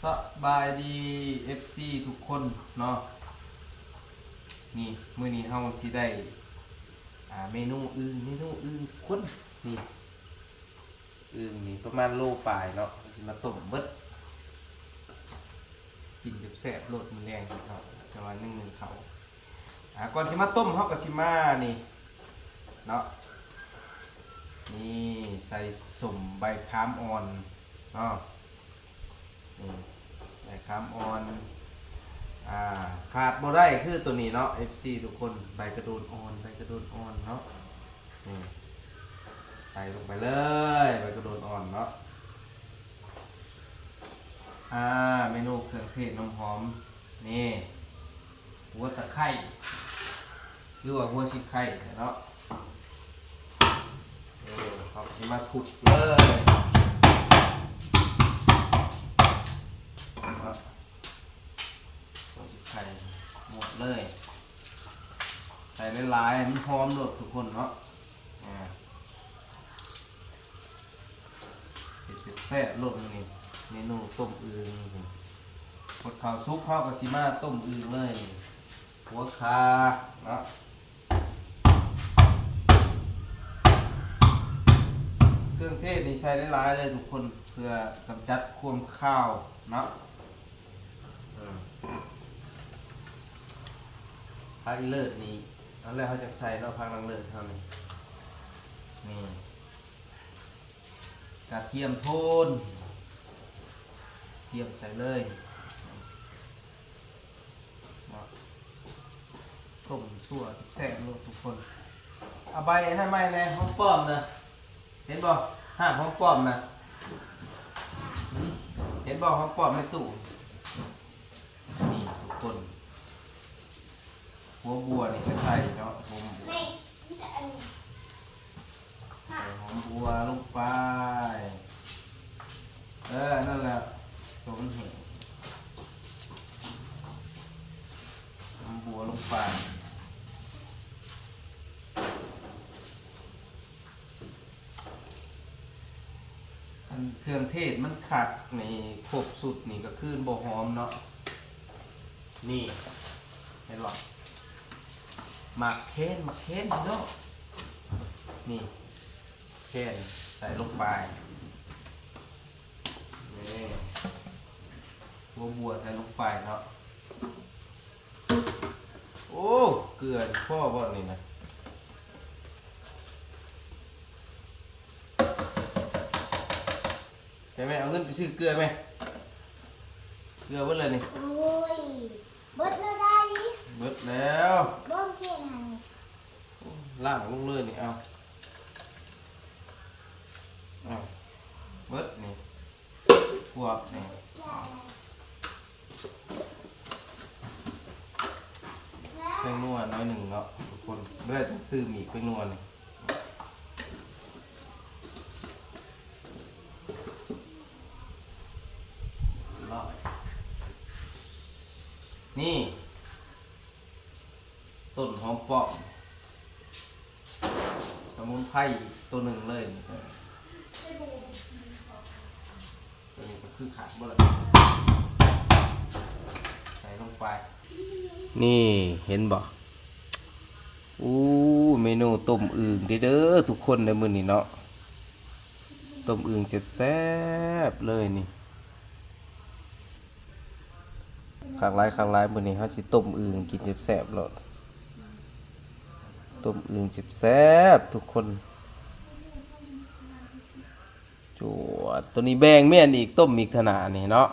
ສະບາຍດີ ເອັຟຊີ ທຸກຄົນເນາະ. ນີ້ ມື້ນີ້ເຮົາຊິໄດ້ ອ່າ ເມນູອຶ່ງ ເມນູອຶ່ງທຸກຄົນ. ນີ້ ອຶ່ງນີ້ປະມານໂລປາຍເນາະ ຊິມາຕົ້ມເບິດ ກິນແຊບໆໂລດມື້ແລງເນາະ ແຕ່ວ່າຍັງໜຶ້ງເຂົ້າ. ອ່າ ກ່ອນຊິມາຕົ້ມ ເຮົາກໍຊິມານີ້ເນາະ ນີ້ ໃສ່ສົ້ມໃບຄາມອ່ອນເນາະ ນີ້ ໃບຄາມອ່ອນ. ອ່າ ຂາດບໍ່ໄດ້ຄືໂຕນີ້ເນາະ ເອັຟຊີ ທຸກຄົນ ໃບກະໂດນອ່ອນ ໃບກະໂດນອ່ອນເນາະ. ນີ້ ໃສ່ລົງໄປເລີຍ ໃບກະໂດນອ່ອນເນາະ. ອ່າ ເມນູເຄື່ອງເທດນ້ຳຫອມ ນີ້ ຫົວຕະໄຄ ຫຼືວ່າຫົວສີໄຄເນາະ. ເອີ ເຮົາຊິມາທຸບເລີຍເນາະ ຫົວສີໄຄໝົດເລີຍ ໃສ່ຫຼາຍໆ ໃຫ້ມັນຫອມໂລດທຸກຄົນເນາະ. ອ່າ ເຮັດແຊບໆໂລດມື້ນີ້ ເມນູຕົ້ມອຶ່ງ. ຄົດເຂົ້າສຸກ ເຮົາກໍຊິມາຕົ້ມອຶ່ງເລີຍ ຫົວຂ່າເນາະ. ເຄື່ອງເທດນີ້ໃສ່ຫຼາຍໆເລີຍທຸກຄົນ ເພື່ອກຳຈັດຄວາມຄາວເນາະ. ເອີ ຜັກອີເລີດນີ້ ເອົາແລ້ວເຮົາຈະໃສ່ເນາະ ຜັກນາງເລີດເຮົານີ້ ນີ້ ກະທຽມໂທນ ທຽມໃສ່ເລີຍເນາະ. ຕົ້ມຊົ່ວແຊບໆໂລດທຸກຄົນ. ເອົາໃບອັນນັ້ນໃໝ່ແດ່ ຫອມປ້ອມນະ ເຫັນບໍ່ ຮາກຫອມປ້ອມນະ ເຫັນບໍ່ ຫອມປ້ອມໃນຕູ້ ນີ້ທຸກຄົນ. ຫົວບົວນີ້ກໍໃສ່ເນາະ ຫົວບົວ ໃສ່ຫອມບົວລົງໄປ ເອີ ນັ້ນແຫຼະ ໂຕມັນແຫ້ງ ຫອມບົວລົງໄປ. ອັນເຄື່ອງເທດມັນຄັກນີ້ ຄົບຊຸດນີ້ກໍຄືບໍ່ຫອມເນາະ. ນີ້ ເຫັນບໍ່ ໝາກແຄນ ໝາກແຄນພີ່ນ້ອງ ນີ້ ແຄນໃສ່ລົງໄປ ນີ້ ຫົວບົວໃສ່ລົງໄປເນາະ. ໂອ້ ເກືອພໍບໍ່ນີ້ນະ ໃຫ້ແມ່ເອົາເງິນໄປຊື້ເກືອແມ່ ເກືອເບິດແລ້ວນີ້. ໂອ້ຍ ເບິດແລ້ວໃດ ເບິດແລ້ວ ບໍ່ເຮັດຫຍັງ ໂອ້ ລ້າງລົງເລີຍນີ້ ເອົາ ເອົາ ເບິດນີ້ ພວກນີ້ ແປ້ງນົວໜ້ອຍໜຶ່ງເນາະທຸກຄົນ ບໍ່ໄດ້ຕ້ອງຕື່ມອີກ ແປ້ງນົວນີ້ເນາະ. ນີ້ ຕົ້ນຫອມປ້ອມ ສະໝຸນໄພອີກໂຕໜຶ່ງເລີຍ ໂຕນີ້ກໍຄືຂາດບໍ່ໄດ້ ໃສ່ລົງໄປ. ນີ້ເຫັນບໍ່ ອູ້ ເມນູຕົ້ມອຶ່ງເດີ ເດີທຸກຄົນເດີ ມື້ນີ້ເນາະ ຕົ້ມອຶ່ງແຊບໆເລີຍນີ້. ຄັກຫຼາຍ ຄັກຫຼາຍ ມື້ນີ້ເຮົາຊິຕົ້ມອຶ່ງກິນແຊບໆໂລດ ຕົ້ມອຶ່ງແຊບໆທຸກຄົນ. ຈວດ ໂຕນີ້ແບ່ງເມຍນອີກ ຕົ້ມອີກເທື່ອໜ້ານີ້ເນາະ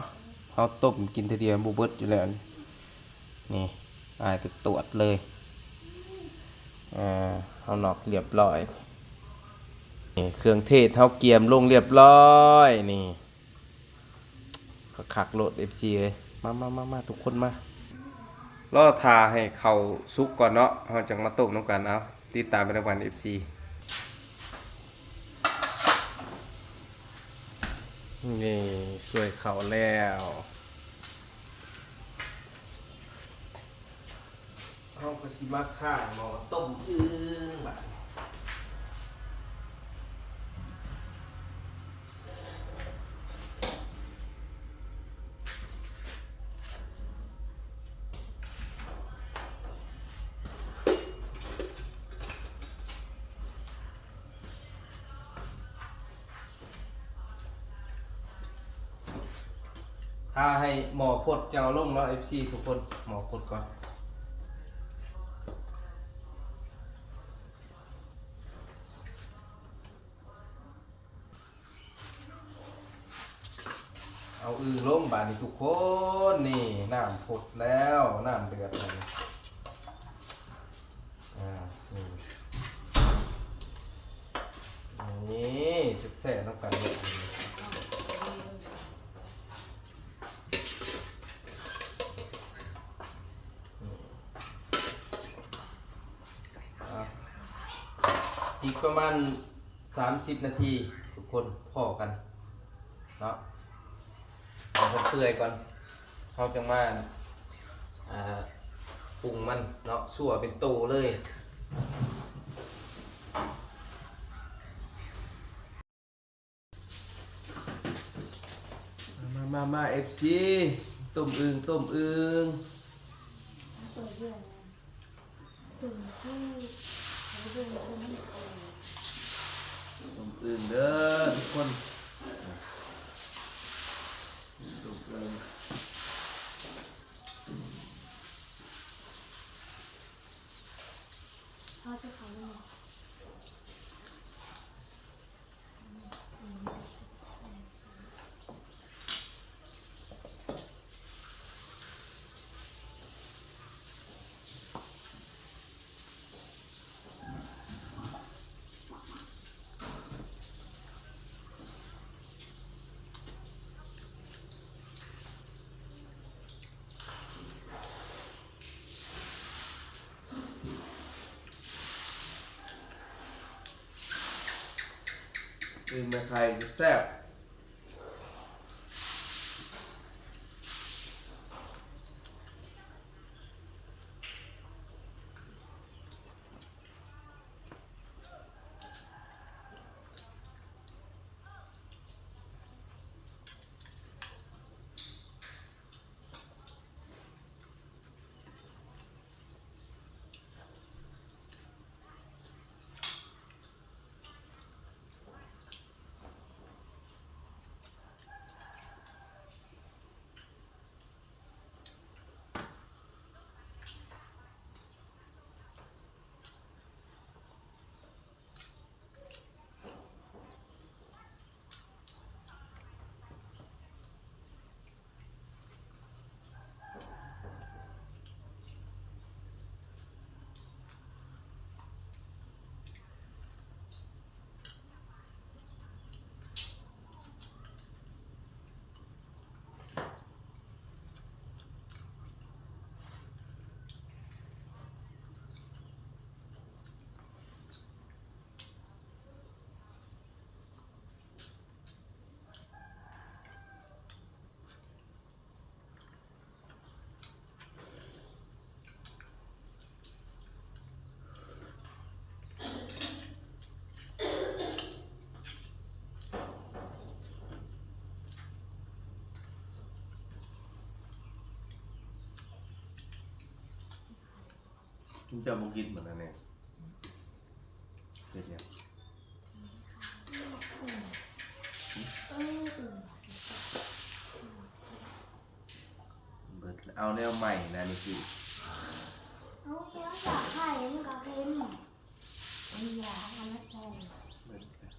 ເຮົາຕົ້ມກິນເທື່ອດຽວບໍ່ເບິດຢູ່ແລ້ວນີ້. ນີ້ ອ້າຍຕວດເລີຍ ເອີ ເຮົານອກລຽບລ້ອຍ ນີ້ ເຄື່ອງເທດເຮົາກຽມລົງລຽບລ້ອຍນີ້. ຄັກໆໂລດ ເອັຟຊີ ເອີຍ ມາໆໆໆ ທຸກຄົນມາ ລໍຖ້າໃຫ້ເຂົ້າສຸກກ່ອນເນາະ ເຮົາຈັ່ງມາຕົ້ມນຳກັນ. ເອົາ ຕິດຕາມໄປນຳກັນ ເອັຟຊີ. ນີ້ ຊ່ວຍເຂົ້າແລ້ວ ເຮົາກໍຊິມາຂ້າງໝໍ້ຕົ້ມອຶ່ງບາດນີ້. ຖ້າໃຫ້ໝໍ້ພົດຈັ່ງເອົາລົງເນາະ ເອັຟຊີ ທຸກຄົນ ໝໍ້ພົດກ່ອນ. ເອົາອຶ່ງລົງບາດນີ້ທຸກຄົນ. ນີ້ ນ້ຳພົດແລ້ວ ນ້ຳເດືອດແລ້ວ. ອ່າ ນີ້ ນີ້ ແຊບໆ ນຳກັນເລີຍ. ອ່າ ອີກປະມານ ສາມສິບນາທີ ທຸກຄົນພໍ້ກັນເນາະ ໃຫ້ມັນເປື່ອຍກ່ອນ ເຮົາຈັ່ງມາ ອ່າ ປຸງມັນເນາະ ຊົ່ວເປັນໂຕເລີຍ. ມາ ມາ ມາ ເອັຟຊີ ຕົ້ມອຶ່ງ ຕົ້ມອຶ່ງ. ຕົ້ມອຶ່ງເດີທຸກຄົນ ຕົ້ມອຶ່ງ. ອຶ່ງແມ່ໄຂ່ແຊບ. ເຈົ້າບໍ່ກິນມັນອັນນີ້ ເຮັດຫຍັງ? ເບິດແລ້ວ ເອົາແນວໃໝ່ນະ ນິກກີ້. ເອົາແນວຢາກໃຫ້ມັນກໍເຄັມ ເອົາຢາເອົາມາໃສ່ ເບິດແລ້ວ.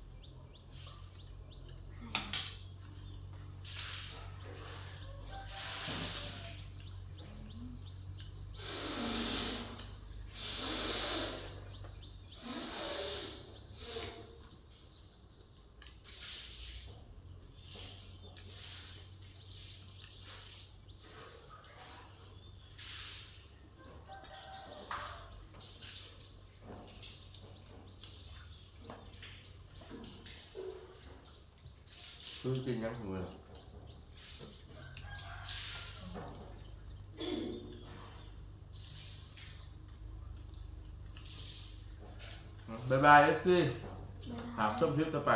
ຄືກິນຫຍັງເໝືອ ບາຍບາຍ ເອັຟຊີ ຝາກຊົມຄລິບຕໍ່ໄປ.